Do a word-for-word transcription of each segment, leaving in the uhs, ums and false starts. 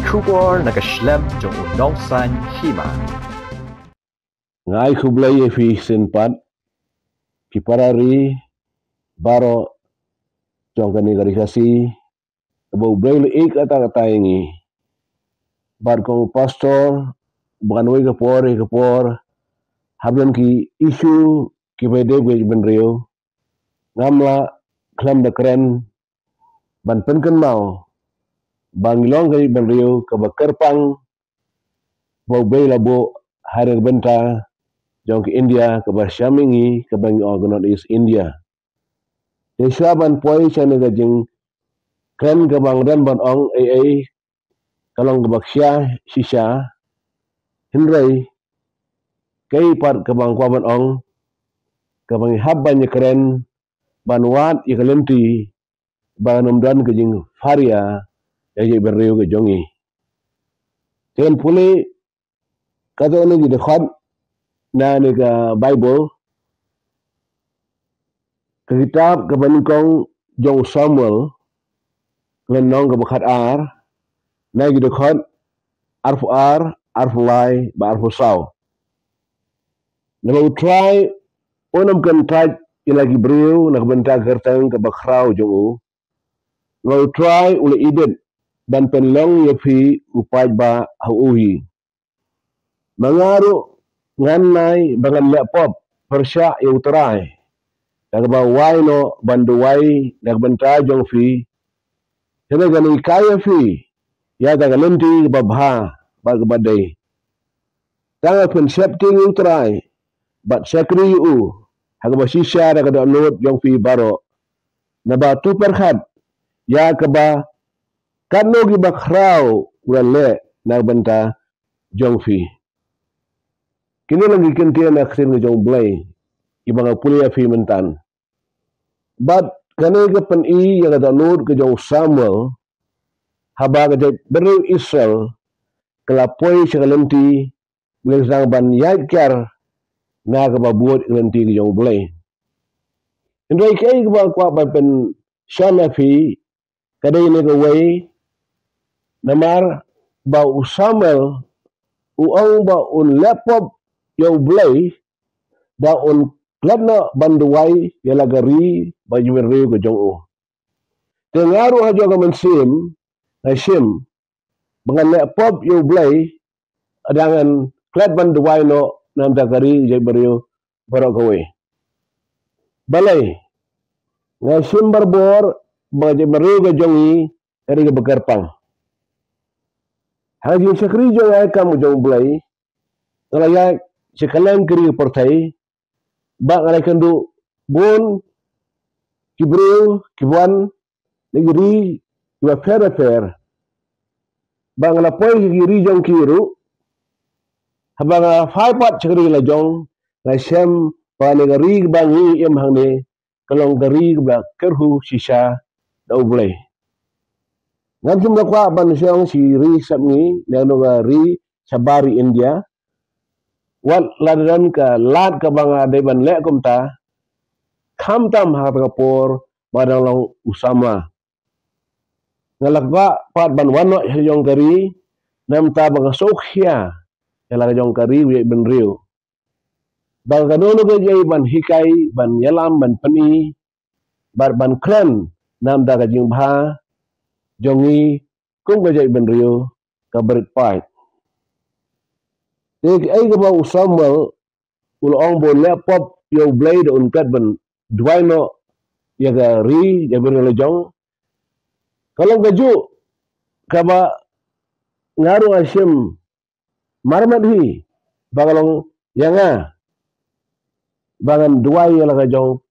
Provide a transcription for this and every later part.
Khubor na ka shlem jong u nongsan hima. Nga ai khublei ïa phi shisien pat, ki para ri baroh jong kane ka ri Khasi, kaba U Blei u la ïeit katta katta ïa ngi. Bad kum u pastor, ba ngan wei ka por ïa ka por, hap don ki issue kiba ïadei bad ka jaitbynriew, ngam lah khlem da kren ban pynkynmaw ba ngi long ka jaitbynriew kaba kyrpang, ba U Blei u la buh ha ri bynta jong ka India kaba sham ïa ngi, kaba ngi ong ka North East India. Te shuwa ban poi sha kane ka jingkren kaba nga don ban ong ei ei, ka long kaba khia shisha. Hynrei kaei pat kaba nga kwah ban ong, kaba ngi hap ban ïakren, ban wad ïa ka lynti, ba kan ym don ka jingpharia ïa ka jaitbynriew ka jong ngi. Te ngan pule katto katne ki dkhot na kane ka Baibl, ka kitab kaba nyngkong jong u Samuel, ka lynnong kaba khatar, na ki dkhot arphew ar, arphew lai bad arphew saw. Naba U Trai um kyntait ïa la ki briew na ka bynta ka kyrteng kaba khraw jong u, naba U Trai u la ibit ban pynlong ïa phi u paidbah ha u hi. Ma nga ruh ngan nai ba ngan leh pop pyrshah ïa U Trai, da kaba wai noh ban duwai na ka bynta jong phi, te ngan hikai ïa phi ïa kata ka lynti kaba bha bad kaba dei. Tang ba phin sheptieng ïa U Trai bad shakri ïa u ha kaba shisha da ka dohnud jong phi baroh, naba to pyrkhat ïa kaba katno kiba khraw u la leh na ka bynta jong phi. Kine long ki kyntien na ka ktien ka jong U Blei kiba nga pule ïa phi mynta. Bad kane ka pyni ïa ka dohnud ka jong u Samuel, haba ka jaitbynriew Israel ka la poi sha ka lynti, u la sdang ban ïaid kiar na kaba bud ka lynti ka jong U Blei. Hynrei kaei kaba nga kwah ban pynshai ïa phi, ka dei kane kawei, namar ba u Samuel u ong ba un leh pop ïa U Blei, da un klet noh ban duwai ïa la ka ri bad ka jaitbynriew ka jong u. Te nga ruh ha jong ka mynsiem nga shim ba ngan leh pop ïa U Blei, lada ngan klet ban duwai noh na ka bynta ka ri, ka jaitbynriew baroh kawei. Balei? Nga shim barabor ba ka jaitbynriew ka jong ngi ka ri kaba kyrpang. Ha ka jingshakri jong nga kam ka jong U Blei, nga la ïaid sha kylleng ki ri ki pyrthei, bad nga la ïakynduh bun ki briew kiba wan na ki ri kiba pher bapher. Bad nga la poi sha ki ri jong ki ruh, haba nga phai pat sha ka ri la jong, nga shem ba kane ka ri kaba ngi im hangne ka long ka ri kaba kyrhuh shisha da U Blei. Ngam shym la kwah ban shong sha ki ri sap ngi, lane ka ri shabar ri India, wat la don ka lad kaba nga dei ban leh kumta, khamtam ha kata ka por ba nga dang long u samla. Nga la kwah pat ban wan noh sha ka jong ka ri, namar ba nga sngewkhia ïa la ka jong ka ri bad ka jaitbynriew. Ba kano kano ka jait ban hikai, ban ïalam, ban pyni, bad ban kren namar ka jingbha jong ngi kum ka jaitbynriew kaba rit paid. Te kaei kaba u Samuel u la ong ba un leh pop ïa U Blei, da un klet ban duwai noh ïa ka ri, ïa ka ri la jong, ka long kajuh kaba nga ruh nga shim marmat hi ba ka long ïa nga ba ngan duwai ïa la ka jong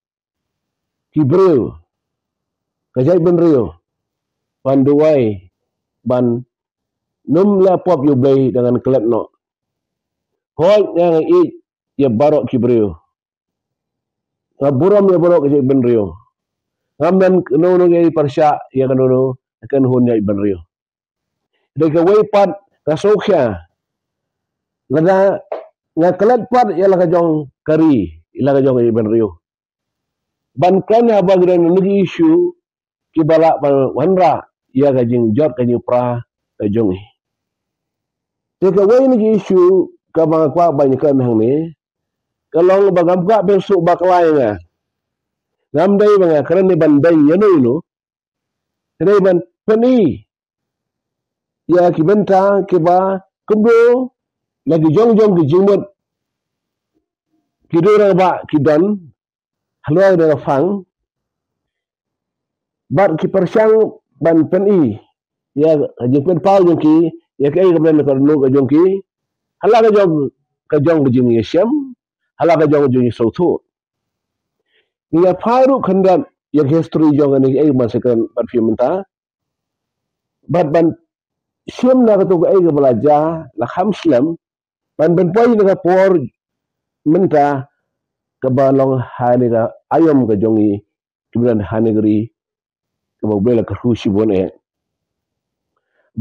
ki briew, ka jaitbynriew, ban duwai ban ym leh pop ïa U Blei da ngan klet noh. Hooid, nga nga ïeit ïa baroh ki briew, nga burom ïa baroh ki jaitbynriew, ngam don kano kano ka jait pyrshah ïa kano kano ka kynhun jaitbynriew. Dei kawei pat, nga sngewkhia lada nga klet pat ïa la ka jong ka ri, ïa la ka jong ka jaitbynriew, ban kren haba ki don kino ki issue kiba lah ban wanrah ïa ka jingjot, ka jingpra ka jong ngi. Te kawei na ki issue kaba nga kwah ban ïakren hangne ka long ba ngam kwah phin sngewbha bakla ïa nga. Ngam dei ba nga kren ne ban beiñ ïa no ïa no. Te dei ban pyni ïa ki bynta kiba kumno la ki jong jong ki jingmut ki dei rangbah ki don halor da phang bad ki pyrshang ban pyni ïa ka jingpynpaw jong ki ïa kaei kaba don ka dohnud ka jong ki hala ka jong ka jong ka jingïashem hala ka jong ka jingïasngewthuh. Ngi ïa phai ruh khyndiat ïa ka history jong kane kaei kaba nga sa kren bad phi mynta bad ban shim na kato kaei kaba la jia la kham slem ban pynpoi na ka por mynta kaba long ha kane ka aïom ka jong ngi kiba don ha kane ka ri kaba U Blei la kyrkhu shibun eh.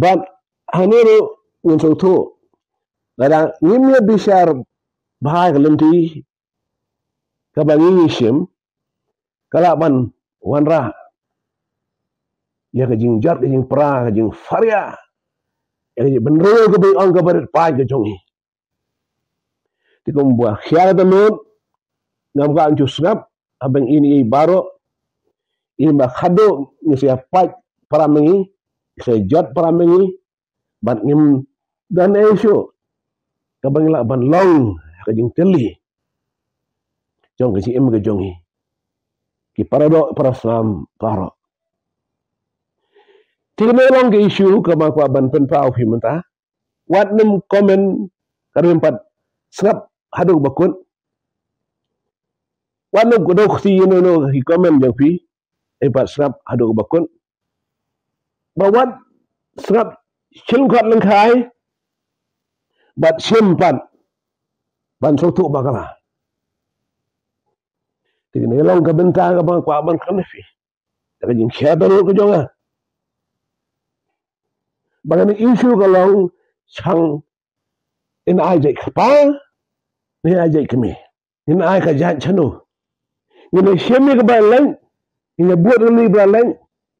Bad hangne ruh ngin sngewthuh lada ngim ïa bishar bha ïa ka lynti kaba ngi ngi shim ka lah ban wanrah ïa ka jingjot ka jingpra ka jingfaria ïa ka jingbynriew kaba ong kaba rit paid ka jong ngi. Te kumba khia ka dohnud ngam kwah ban shu sngap haba ngi ïeit baroh. Ïa ba khadduh ngi sa ïa pait para ma ngi ngi sa ïa jot para ma ngi bad ngim don ei shuh kaba ngi lah ban long ha ka jingtylli jong ka jingim ka jong ngi ki para doh para snam baroh. Te kane long ka issue kaba nga kwah ban pynpaw phi mynta. Wat nym comment ka rim pat sngap haduh ba kut. Wat nym kdew kti ïa no no ki comment jong phi. Rim pat sngap haduh ba kut. Ba wat sngap shim khot lyngkhai bad shim pat ban sngewthuh bakla. Te kane long ka bynta kaba nga kwah ban kren ïa phi. Da ka jingkhia dohnud ka jong nga ba kane issue ka long shang in ai jait kpa ne ai jait kmie. Ngin ai ka jait shano? Ngin ai shim ïa kaba leng, ngin ai bud ïa kaba leng.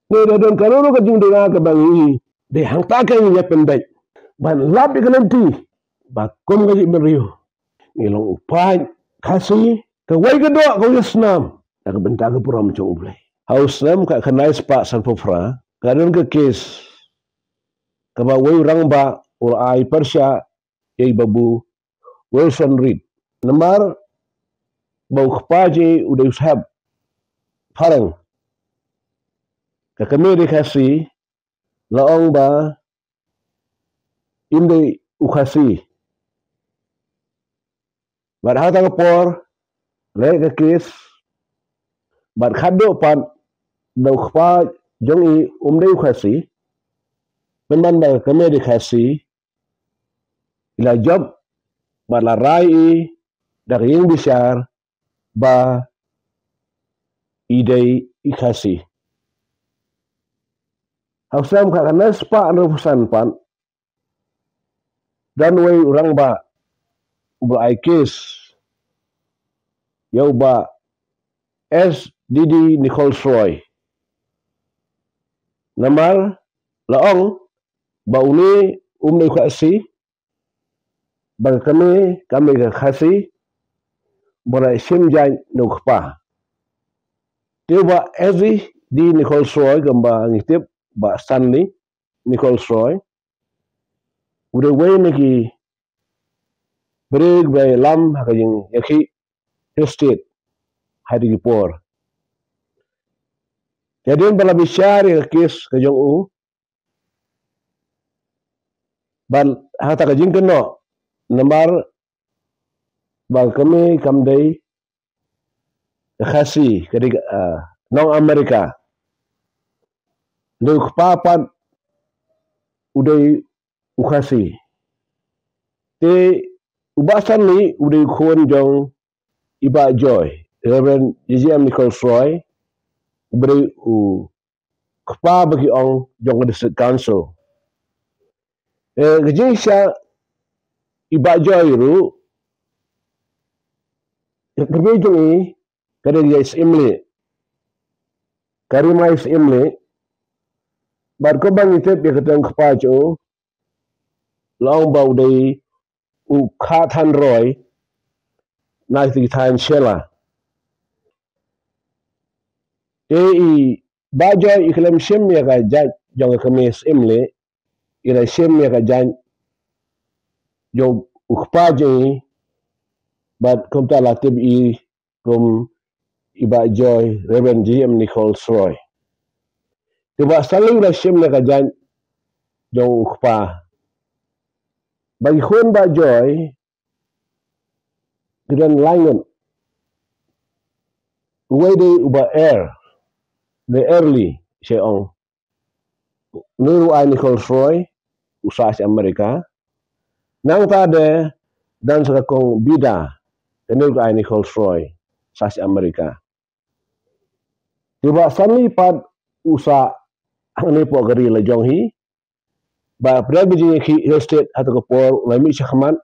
Ne da don ka roro ka jingduna kaba ngi dei hangta ka ngi ïa pynbeit ban lap ïa ka lynti ba kum ka jait bynriew ngi long u paid Khasi kawei ka doh kawei ka snam da ka bynta ka burom jong U Blei. Ha u snem khatkhyndai spah sanphew phra ka don ka kes kaba wei u rangbah u la ai pyrshah ïa i Babu Wilson Reid. Namar ba u kpa jong i u dei u saheb phareng. Ka kmie dei Khasi, la ong ba im dei u Khasi. Bad ha kata ka por leh ka kes bad khadduh pat da u kpa jong i um dei u Khasi. Pynban ba ka kmie dei Khasi, i la jop bad la rai i da ka ïing bishar ba i dei i Khasi. Ha u snem khatkhyndai spah hynriewphew san pat don wei u rangbah uba la ai kes ïa u Bah S D D Nichols Roy. Namar la ong ba une um dei u Khasi, ba ka kmie kam dei ka Khasi, ba la shim jait na u kpa. Te u Bah S D D Nichols Roy, kumba ngi tip, Bah Stanley Nichols Roy, u dei uwei na ki briew ba ïalam ha ka jingïakhih Hill Street ha kito ki por. Te hadien ba la bishar ïa ka kes ka jong u, bad ha kata ka jingkynnoh namar ba ka kmie kam dei ka Khasi, ka dei, ah, nong Amerika. Dei u kpa pat u dei u Khasi. Te u Bah Stanley u dei u khun jong i Bah Joy, Reverend J J M Nichols Roy, uba dei u kpa ba ki ong jong ka District Council. Eh, ka jingshah i Bah Joy ruh, ka kmie jong i ka dei ka Syiem Leh, ka ri Mai Syiem Leh. Bad kumba ngi tip ïa ka teng kpa jong u, la ong ba u dei u Khathan Roy na ki thaiñ Shella. Te i Bah Joy i khlem shim ïa ka jait jong ka kmie Syiemlieh, i la shim ïa ka jait jong u kpa jong i, bad kumta la tip i kum i Bah Joy, Reverend J M Nichols Roy. Te Bah Stanley u la shim ïa ka jait jong u kpa. Ba ki khun Bah Joy ki don lai ngut. Uwei dei u Bah Er, dei Early, sha ong. Une ruh ai Nichols Roy, u sah sha America. Nangta de don sa ka kong Bida, kane ruh ai Nichols Roy, sah sha America. Te Bah Stanley pat u sah hangne hapoh ka ri la jong hi. Ba pyrshah ba jingïakhih Hill State ha kata ka por u la mih shakhmat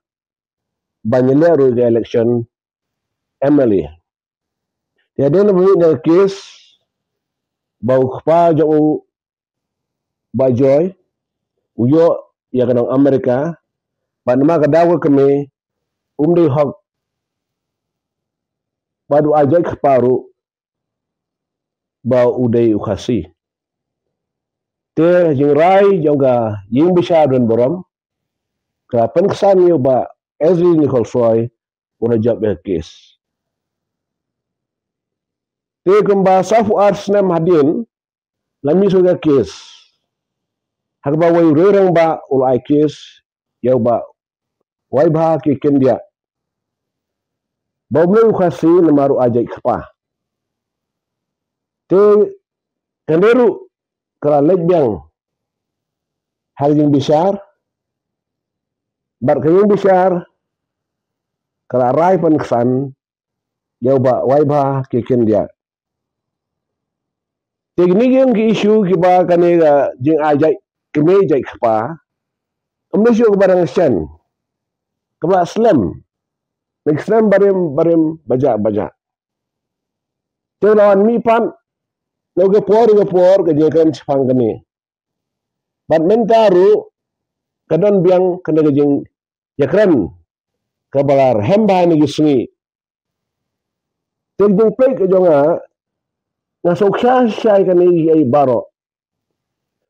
ban ïaleh ruh ïa ka election M L A. Te hadien ba mih na ka case ba u kpa jong u Bah Joy u ïoh ïa ka nong America, bad namar ka daw ka kmie um dei hok, bad u ai jait kpa ruh ba u dei u Khasi. Te jingrai jong ka ïing bishar don burom ka la pynksan ïa u Bah Ezri Nichols Roy u la jop ïa ka case. Te kumba saphew ar snem hadien la mih shuh ka case, ha kaba wei u rangbah u la ai case ïa u Bah Waibha K. Kyndiah ba um leh u Khasi namar u ai jait kpa. Te kane ruh ka la leit biang ha ka jingbishar, bad ka jingbishar ka la rai pynksan ïa u Bah Waibha K. Kyndiah. Te kine ki issue kiba kane ka jingai jait kmie jait kpa, um dei shuh kaba dang shen, kaba slem, dang slem barim barim, bajah bajah. Te la wan mih pat na ka por ka por ka jingkren shaphang kane. Bad mynta ruh ka don biang kane ka jingïakren kaba la rhem bha ha kine ki sngi. Te ka jingpeit ka jong nga, nga sngewkhia shisha ïa kine kiei baroh.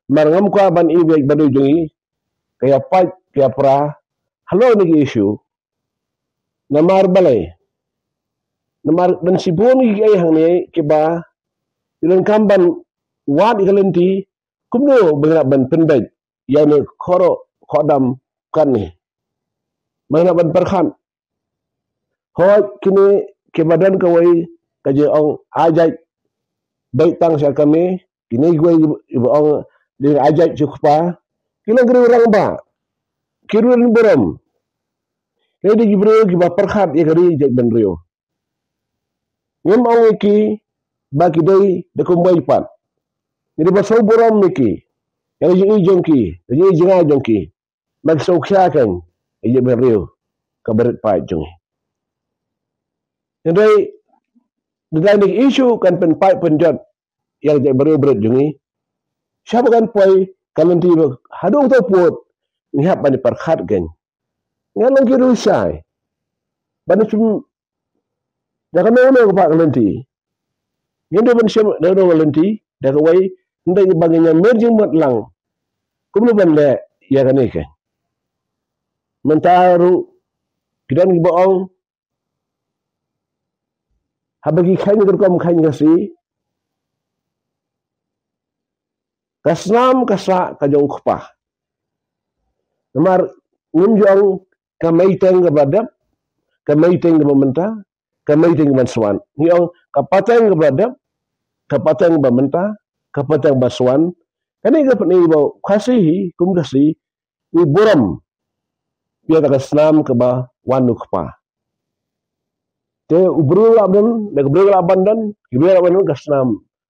Namar ngam kwah ban ïa ka jait bynriew jong ngi ka ïapait ka ïapra halor kine ki issue. Namar balei? Namar don shibun kiei hangne kiba ki donkam ban wad ïa ka lynti, kumno ba ngin lah ban pynbeit ïa une u koroh u kordam katne. Ba ngin lah ban pyrkhat. Hooid, kine kiba don kawei ka jingong ai jait beit tang sha ka kmie, kine kiwei kiba ong dei ai jait sha u kpa, ki long ki rangbah, ki rangbah burom. Ki dei ki briew kiba pyrkhat ïa ka ri jait bynriew. Ngim ong ïa ki ba ki dei da kumwei pat. Ngi dei ban sngewburom ïa ki, ïa ka jingïohi jong ki, ïa ka jingïohi jong ki. Ba ki sngewkhia kein ïa ka jaitbynriew kaba rit paid jong ngi. Hynrei lada kine ki issue kan pynpaid pynjot ïa ka jaitbynriew ba rit jong ngi, sha ba kan poi ka lynti ba haduh kato pud ngi hap ban ïa pyrkhat kein. Ngi long ki riewshai ban ïa shim da kano kano kaba ka lynti. Ngim dei ban shim da kano ka lynti da kawei, hynrei ba ngin ïa mih jingmut lang kumno ban leh ïa kane kein. Mynta ruh ki don kiba ong haba ki kheiñ ka rukom kheiñ Khasi, ka snam ka sah ka jong u kpa. Namar ngim ju ong ka meiteng kaba dep, ka meiteng kaba mynta, ka meiteng kaba swan. Ngi ong ka pateng kaba dep, ka pateng kaba mynta, ka pateng kaba swan. Kane ka pyni ba u Khasi hi kum Khasi ngi burom ïa kata ka snam kaba wan u kpa. Te u briew lah ban don, da ka briew lah ban don, ki briew lah ban don ka snam.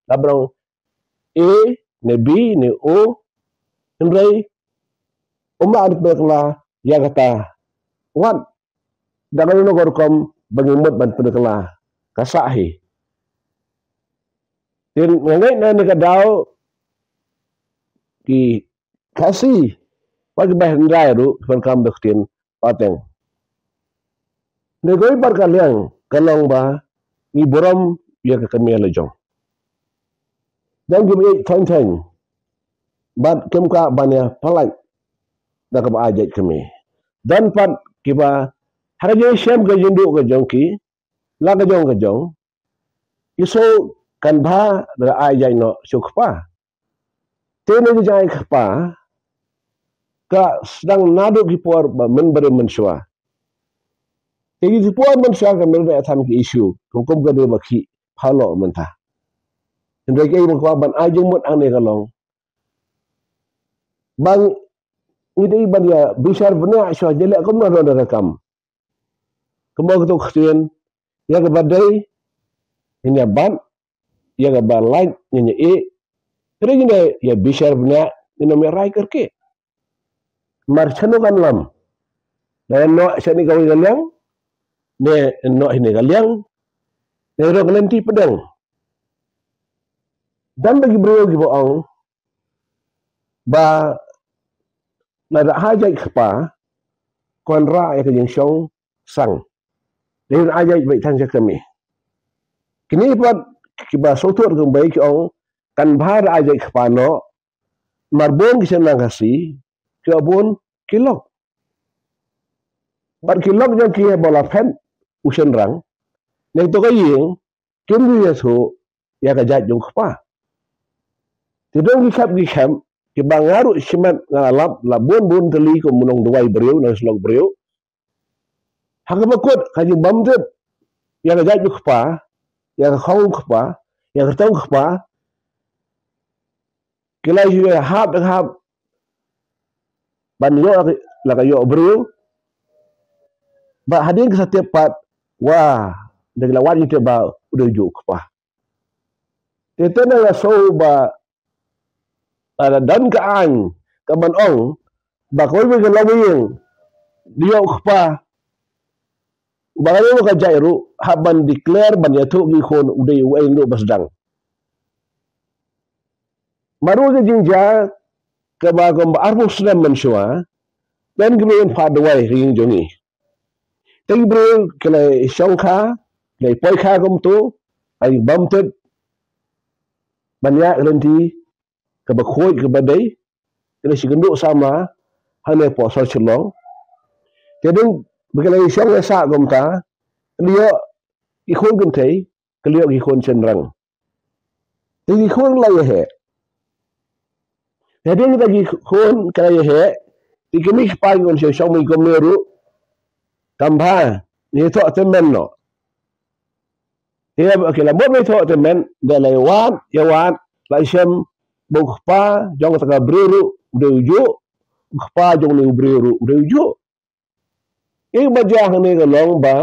Lah ban don A ne B ne O, hynrei um lah ban pynkylla ïa kata wat da kano kano ka rukom ba ngi mut ban pynkylla, ka sah hi. Te nga ngeit na kane ka daw ki Khasi Wat kiba hynrai ruh ki pyndonkam da ka ktien pateng. Hynrei kawei pat ka liang ka long ba ngi burom ïa ka kmie la jong. Don kiba ïeit thon thon bad kim kwah ban ïa pyllait da kaba ai jait kmie. Don pat kiba ha ka jingshem ka jingduh ka jong ki, la ka jong ka jong, ki sngew kan bha da ai jait noh sha u kpa. Te ne ka jait kpa ka sdang naduh ki por ba mynbarim mynshuwa. Te ki por mynshuwa ka mynbarim than ki issue kum kum ka dei ba ki phalok mynta. Hynrei ka ba kwah ban ai jingmut hangne ka long ba ngi dei ban ïa bishar bniah shuwa jylliew kumno don da ka kam. Kumba kato ka ktien, ïa kaba dei ngin ïa bat, ïa kaba lait ngin ïa ïeh. Hynrei ngin ïa bishar bniah, ngin ym ïa rai kyrkieh. Mar shano kan lam, la ïa noh shane kawei ka liang, ne noh shane ka liang, ne ruh ka lynti pdeng. Don ba ki briew kiba ong ba lada ai jait kpa, kan rah ïa ka jingshong sang. Dei ban ai jait beit tang sha ka kmie. Kine pat kiba sngewthuh ruh kumba ki ong kan bha da ai jait kpa noh, mar bun ki shynrang Khasi ki ong bun ki lok. Bad ki lok jong ki haba la phet u shynrang, lane to ka ïing, kim ju ïathuh ïa ka jait jong u kpa. Te don ki khep ki khep kiba nga ruh shimet nga la lap la bun bun tylli kum u nongduwai briew, nongsyllok briew. Ha kaba kut ka jingbymtip ïa ka jait u kpa, ïa ka khong u kpa, ïa ka kyrteng u kpa, ki la ïoh hap hap ban ïoh la ka ïoh briew. Ba hadien ki sa tip pat, wa, da ki la wad ki tip ba u dei u juh u kpa. Te te na la sngew ba la don ka aiñ ka ban ong ba kawei ka longïing dei u kpa uba ka dei ka jait ruh hap ban declare ban ïathuh ki khun u dei uei ruh ba sdang. Mar ruh ka jingjia kaba kumba arphew snem mynshuwa, don ki briew kin phah duwai ha ka ïing jong ngi. Te ki briew ki la shongkha, ki la poikha kumto, ai bymtip ban ïa ka lynti kaba khuid kaba dei, ki la shi kynduh samla hangne hapoh sor Shillong. Te dang ba ki la shong ïa sah kumta, ki la ïoh ki khun kynthei, ki la ïoh ki khun shynrang. Te ki khun la ïa heh. Te dang kita ki khun ki la ïa heh, te ki mih ki pa ki khun shong mih kumne ruh, kam bha, ngi thoh tymmen noh. Te ba ki la mut ba ïathuh tymmen, da la ïa wad ïa wad, la shem ba u kpa jong kata ka briew ruh u dei u juh, u kpa jong une u briew ruh u dei u juh. Ïa ba jia hangne ka long ba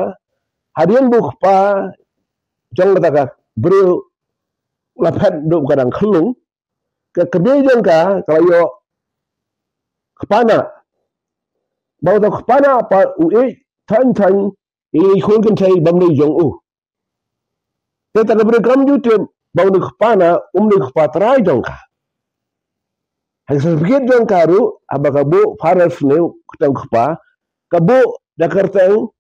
hadien ba u kpa jong kata ka briew la phet duh ka dang khyllung, ka kmie jong ka ka la ïoh kpa nah. Ba uta u kpa nah pat u ïeit thon thon ïa i khun kynthei bym dei jong u. Te ta ka briew kam ju tip ba une u kpa nah um dei u kpa trai jong ka. Ha ka certificate jong ka ruh haba ka buh father's name, kyrteng u kpa, ka buh da ka kyrteng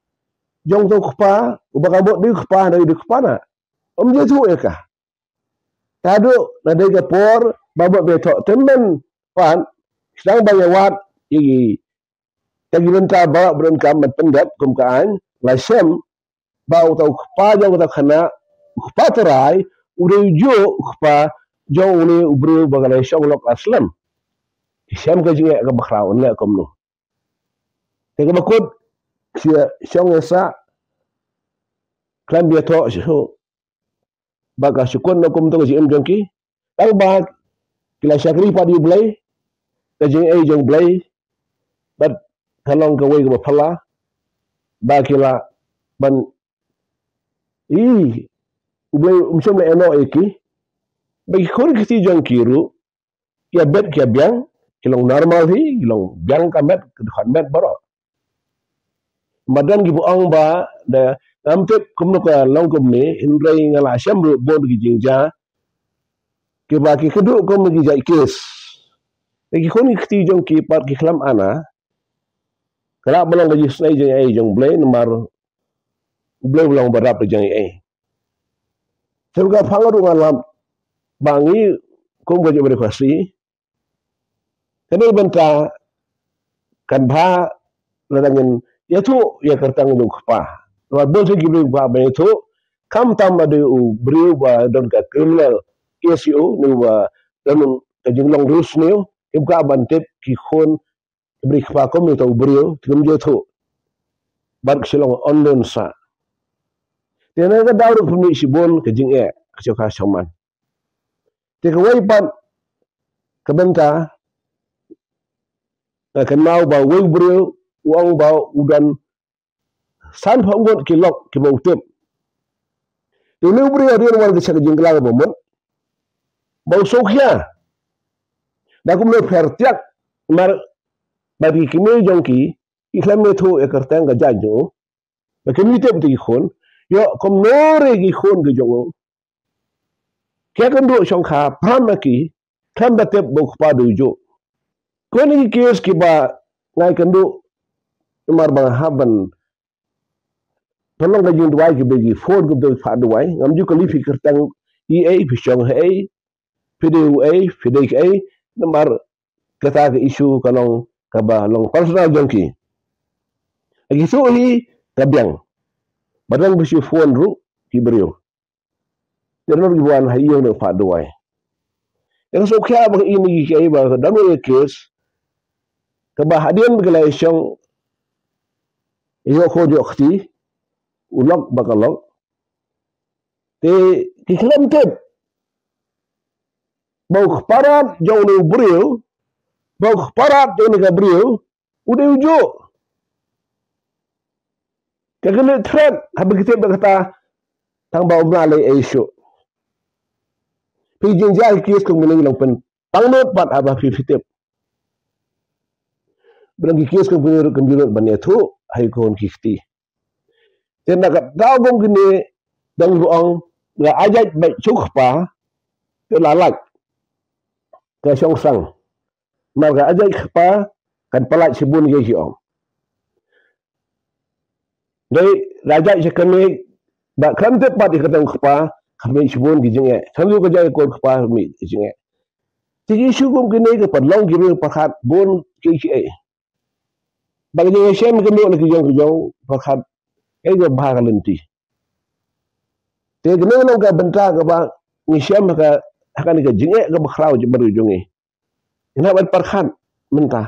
jong uta u kpa uba ka buh dei u kpa, dei u kpa nah. Um ju ïathuh ïa ka. Te haduh na dei ka por ba mut ba ïathuh tymmen pat, sdang ba ïa wad ïa ki, ïa ki bynta baroh ba donkam ban pyndep kum ka aiñ, la shem ba uta u kpa jong uta u khynnah, u kpa trai, u dei u juh u kpa jong une u briew ba ka la shong lok la slem. Ki shem ka jingeh kaba khraw, yn leh kumno? Te kaba kut, ki shong ïa sah, khlem ïathuh shuh ba ka shu kut noh kumto ka jingim jong ki. Tang ba ki la shakri pat ïa u Blei, ka jingaiei jong u Blei, bad ka long kawei kaba phylla ba ki lah ban, i, u Blei um shym la ïehnoh ïa ki. Ba ki khun ki kti jong ki ruh, ki ïa bet ki ïa biang, ki long normal hi, ki long biang ka met, ka dkhot met baroh. Ba don kiba ong ba da ngam tip kumno ka long kumne, hynrei nga la shem ruh bun ki jingjia kiba ki kynduh kum ki jait case. Te ki khun ki kti jong ki pat ki khlem ana. Ka lah ban long ka jingisynei jong i jong Blei namar Blei u long ba rap jong i. Te ka phang ruh nga lap ba ngi kum ka jong Blei Khasi. Kane bynta kan bha lada ngin ïathuh ïa ka kyrteng jong u kpa. Namar bun sien ki briew ba ban ïathuh khamtam lada u briew ba don ka criminal case ïa u ne ba don ka jinglong riewsniew, kim kwah ban tip ki khun ki briew kpa kum ïa uta u briew te kim ju ïathuh. Bad ka shu long unknown sa. Te na ka daw ruh pynmih shibun ka jingeh ka shu ka shaman. Te kawei pat ka bynta, eh, kynmaw ba uwei u briew u ong ba u don sanphew ngut ki lok kiba u tip. Te une u briew hadien wan ka sha ka jingkylla ba mut ba u sngewkhia. Da kumno pher tiak mar ba ki kmie jong ki ki khlem ïathuh ïa ka kyrteng ka jait jong u. Ba kim tip te ki khun. Ïoh kumno re ki khun ki jong u. Ki ïakynduh shongkha pham ma ki khlem da tip ba u kpa dei u juh. Kine ki case kiba nga ïakynduh namar ba nga hap ban pynlong ka jingduwai kiba ki phone kiba ki phah duwai. Ngam ju kylli phi kyrteng ei ei, phi shong ha ei, phi dei u ei, phi dei kaei, namar kata ka issue ka long kaba long personal jong ki. Ki shu hi ka biang. Ba dang ba shu phone ruh ki briew. Te ruh ki wan ha ïing ne phah duwai. Ïa ka sngewkhia ba i ne ki kaei ba ka dang ïa case kaba hadien ba ka la shong ïoh ko ïoh kti u lok ba ka lok. Te ki khlem tip ba u kpa rat jong une u briew, ba u kpa rat jong une ka briew u dei u juh. Ka kane threat haba ki tip da kata tang ba um lah leh ei shuh. Phi jynjar ki case kum kine ki long pynpang lut pat haba phi, phi tip. Ba dang ki case kum kine ruh kim ju lut ban ïathuh ha ki khun ki kti. Te na ka daw kum kine dang ba ong la ai jait beit sha u kpa te la lait ka shong sang. Mar ka ai jait kpa kan pyllait shibun ïa ki ong. Dei la ai jait sha kane ba khlem tip pat ïa ka kyrteng kpa kan mih shibun ki jingeh. Khlem tip ka jait ka kur kpa mih ki jingeh. Te ki issue kum kine ki pynlong ki briew pyrkhat bun kiei kiei. Ba ki jingïashem ki mih na ki jong ki jong pyrkhat ei ka bha ka lynti. Te kane ka long ka bynta kaba ngi shem ha ka, ha kane ka jingeh kaba khraw jingmut jong ngi. Ngi hap ban pyrkhat mynta.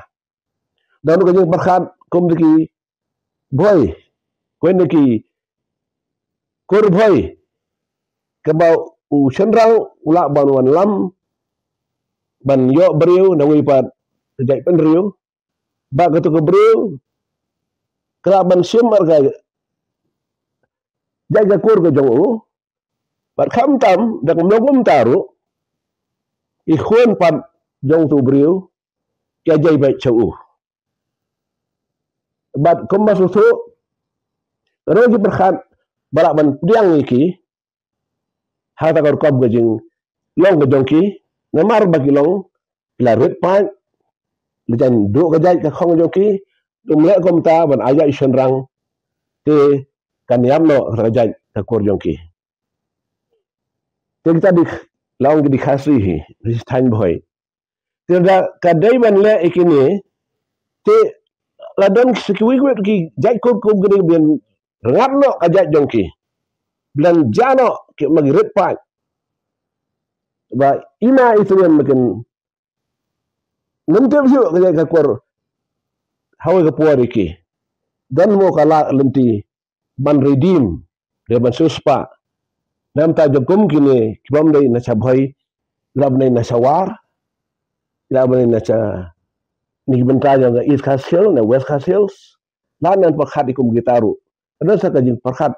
Don ka jingpyrkhat kum da ki Bhoi, kum da ki kur Bhoi, kaba u shynrang u lah ban wanlam ban ïoh briew na wei pat ka jaitbynriew. Ba kato ka briew ka lah ban shim ar ka jait ka kur ka jong u. Bad khamtam da kumno kumta ruh i khun pat jong uto u briew ki ai jait beit sha u. Bad kumba sngewthuh ruh ki pyrkhat ba lah ban pdiang ïa ki ha kata ka rukom ka jinglong ka jong ki namar ba ki long ki la rit paid, la jan duh ka jait ka khong jong ki, um leh kumta ban ai jait shynrang te kan ïap noh ka jait ka kur jong ki. Te kita dei la ong ki dei Khasi hi, dei thaiñ Bhoi. Te da ka dei ban leh ïa kine te la don sa kiwei kiwei ki jait kur kum kine ba rngat noh ka jait jong ki. Ba la jan noh ki ma ki rit paid. Ba i ma i tngen ma kin ngam tip shuh ka jait ka kur ha kawei ka por ïa ki. Don mo ka la lynti ban redeem, re ban siewspah. Namar ta jong kum kine ki bym dei na sha Bhoi, ki la bnai na sha War, ki la bnai na sha, na ki bynta jong ka East Khasi Hills, na West Khasi Hills. La nan pyrkhat ïa kum kita ruh. Ka don sa ka jingpyrkhat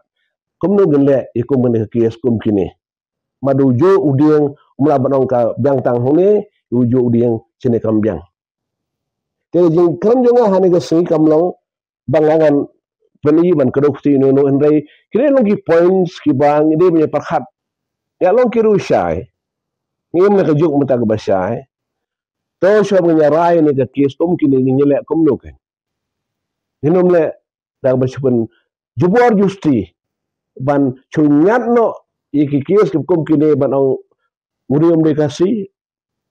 kumno ngin leh ïa kum kine ki case kum kine. Mad u juh u dieng um lah ban ong ka biang tang hangne, u juh u dieng shane kam biang. Te ka jingkren jong nga ha kane ka sngi kam long ba nga ngan pyni ban kdew kti ïano ïano, hynrei kine long ki points kiba ngi dei ban ïa pyrkhat. Ïa long ki ruh shai. Ngi im na ka juk mynta kaba shai. To shuwa ban ïa rai ne ka case kum kine ngi leh kumno kein. Ngi nym leh da ba shu pynjubor justi ban shu ñiad noh ïa ki case kum kine ban ong une um dei Khasi,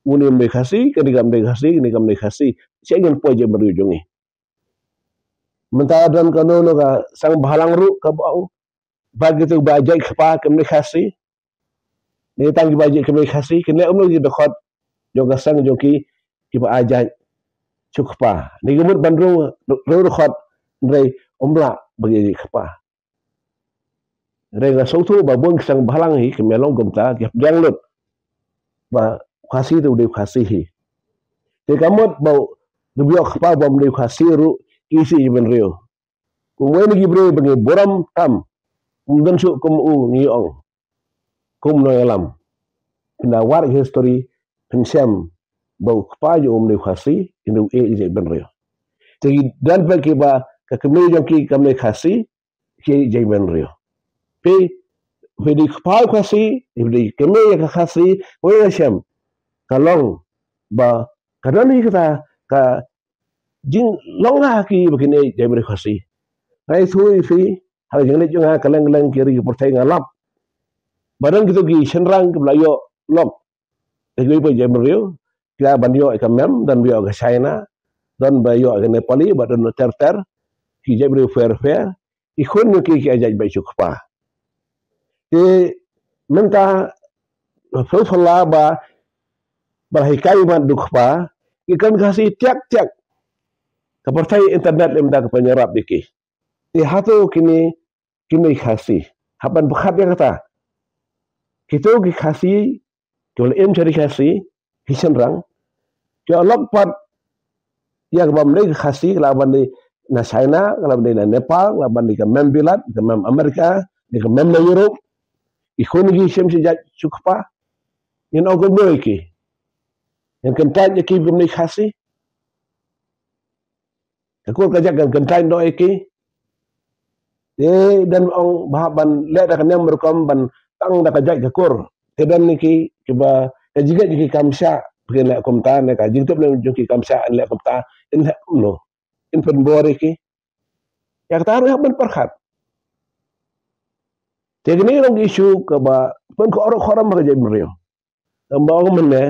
une um dei Khasi, kane kam dei Khasi, kane kam dei Khasi. Sha ngin poi jingmut jong ngi. Mynta don kano kano ka sang bhalang ruh kaba ong ba kito ba jait kpa kim dei Khasi. Ne tang kiba jait kim dei Khasi, kin leh kumno ki dkhot jong ka sang jong ki kiba jait shu kpa. Ne ki mut ban rung rung dkhot, hynrei um lah ba ki jait kpa. Hynrei nga sngewthuh ba bun ki sang bhalang hi kim ïa long kumta, ki hap biang lut ba Khasi te u dei Khasi hi. Te ka mut ba u dei u kpa ba um dei Khasi ruh ki shu ïa bynriew. Kum uwei na ki briew ba ngi burom tam, ym don shuh kum u ngi ong kum nongïalam. Phin da wad history, phin shem ba u kpa jong u um dei u Khasi, hynrei u ïeit ïa ki jaitbynriew. Te ki don pat kiba ka kmie jong ki kam dei Khasi, ki ïeit ïa ki jaitbynriew. Phi, phi dei kpa u Khasi, phi dei kmie ïa ka Khasi, uei u shem. Ka long ba ka don hi kata ka jinglong ha ki ba kin ïeit ïa ki briew Khasi. Nga ïathuh ïa phi ha ka jingleit jong nga kylleng kylleng ki ri ki pyrthei nga lap ba don kito ki shynrang kiba la ïoh lok da kiwei pat ki jaitbynriew, ki la ban ïoh ïa ka mem, don ba ïoh ïa ka China, don ba ïoh ïa ka Nepali, ba don ter ter ki jaitbynriew pher pher. Ki khun jong ki ki jait beit shu kpa. Te mynta phi phi la ba ba la hikai mat u kpa, ki kren Khasi tiak tiak. Ka pyrthei internet lem da ka pynïarap ïa ki. Te hato kine kim dei Khasi? Hap ban pyrkhat ïa kata. Kito ki Khasi kiba la im sha ri Khasi, ki shynrang, ki ïoh lok pat ïa kaba ym dei ka Khasi, ka la ban dei na China, ka la ban dei na Nepal, ka la ban dei ka mem Bilat, ka mem Amerika, dei ka mem na Europe. Ki khun ki shem shu jait shu kpa. Ngin ong kumno ïa ki? Ngin kyntait ïa ki ba kim dei Khasi? Ka kur ka jait kan kyntait noh ïa ki. Te don ong ba hap ban leh da ka niam rukom ban tang da ka jait ka kur. Te don ïa ki kiba ka jingngeit ïa ki kam shah, ba kin leh kumta, ne ka jingtip ne jong ki kam shah, in leh kumta, in leh kumno, in pynbor ïa ki. Ïa kata ruh hap ban pyrkhat. Te kine ki long ki issue kaba pynkhorok khoram ha ka jaitbynriew. Tang ba ong mynne,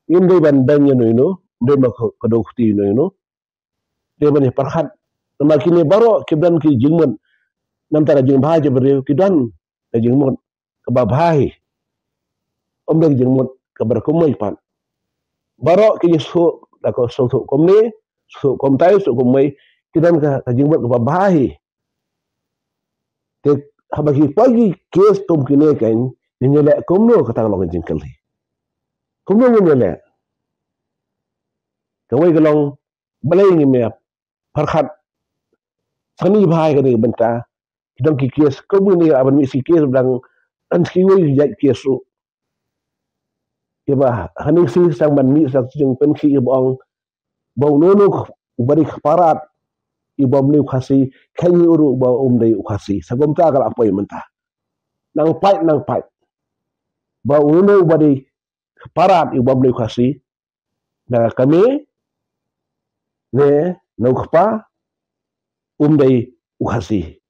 ngim dei ban beiñ ïa uno uno, ym dei ban kdew kti ïa uno uno. Dei ban ïa pyrkhat. Namar kine baroh ki don ki jingmut. Namar ka jingbha jong ki briew ki don ka jingmut kaba bha hi. Ym dei ka jingmut kaba da kumwei pat. Baroh ki jingsuk, da ka suk suk kumne, suk kumtai, suk kumwei, ki don ka, ka jingmut kaba bha hi. Te haba ki poi ki case kum kine kein, ngin ïa leh kumno, kata ka long ka jingkylli. Kumno ngin ïa leh? Kawei ka long balei ngim ïa pyrkhat sngewbha ïa kane ka bynta. Ki don ki case kum kine, haba mih ki case ba dang, dang kiwei ki jait case ruh. Kiba ha kane ka sngi sa ban mih sa ka jingpynkhih kaba ong ba uno uno uba dei kparad uba ym dei u Khasi, khein hi u ruh ba um dei u Khasi. Sa kumta ka la poi mynta. Nang pait, nang pait. Ba uno uno uba dei kparad uba ym dei u Khasi, na ka kmie ne na u kpa, um dei u Khasi.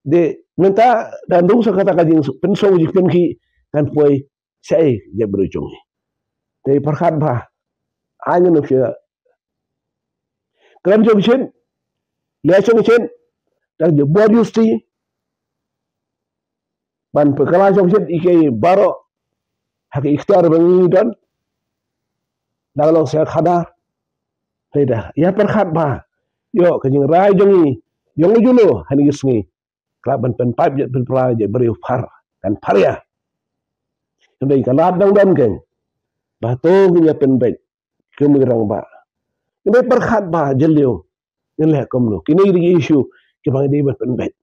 Te mynta da dang sa kata ka jingpynsngew jingpynkhih kan poi shaei, jaitbynriew jong ngi. Te pyrkhat bha. Ai ngin ym shah kren shongshit, leh shongshit, da jubor justi ban pynkylla shongshit ïa ki baroh ha ki ikhtiar ba ngi don. Da ka long sha khadar. Te da ïa pyrkhat bha. Ïoh ka jingrai jong ngi, jong ngi juno ha kine ki sngi, ka lah ban pynpaip jait pynpra jait briew phar, kan phar ïa. Hynrei ka lad dang don kein ba to ngin ïa pynbeit kum ki rangbah. Ngin ïa pyrkhat bha jylliew ngin leh kumno. Kine ki dei ki issue kiba ngi dei ban pynbeit.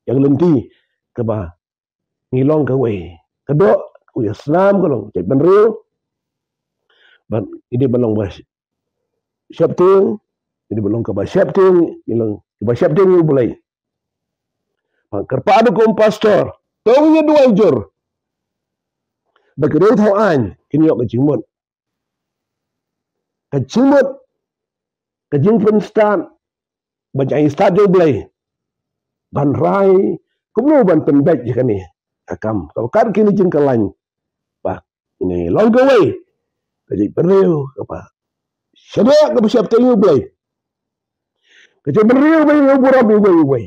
Ïa ka lynti kaba ngi long kawei, ka doh u ïa snam ka long jaitbynriew. Ban ngi dei ban long ba sheptieng, ngi dei ban long kaba sheptieng, ngi long kaba sheptieng ïa U Blei. Ban kyrpad kum pastor, to ngi duwai jur ba ki riewthaw aiñ kin ïoh ka jingmut. ka jingmut, ka jingpynstad, ban jai stad jong U Blei, ban rai kumno ban pynbeit ïa kane ka kam kaba kat kine jingkyllaiñ. Ba kine long kawei ka jaitbynriew kaba shaniah, kaba sheptieng ïa U Blei, ka jaitbynriew ba ïa burom ïa uwei uwei,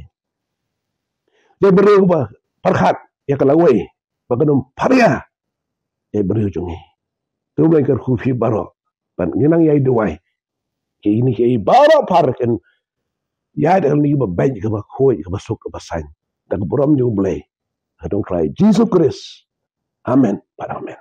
ka jaitbynriew kaba pyrkhat ïa ka lawei ba kan ym pharia ïa briew jong ngi. To U Blei un kyrkhu ïa phi baroh ban ngi nang ïai duwai. Ki ini ki baroh phar kin ïai da kane kaba beit, kaba khuid, kaba suk, kaba saiñ da ka burom jong U Blei. Ha kyrteng U Trai Jisu Khrist. Amen. Bad amen.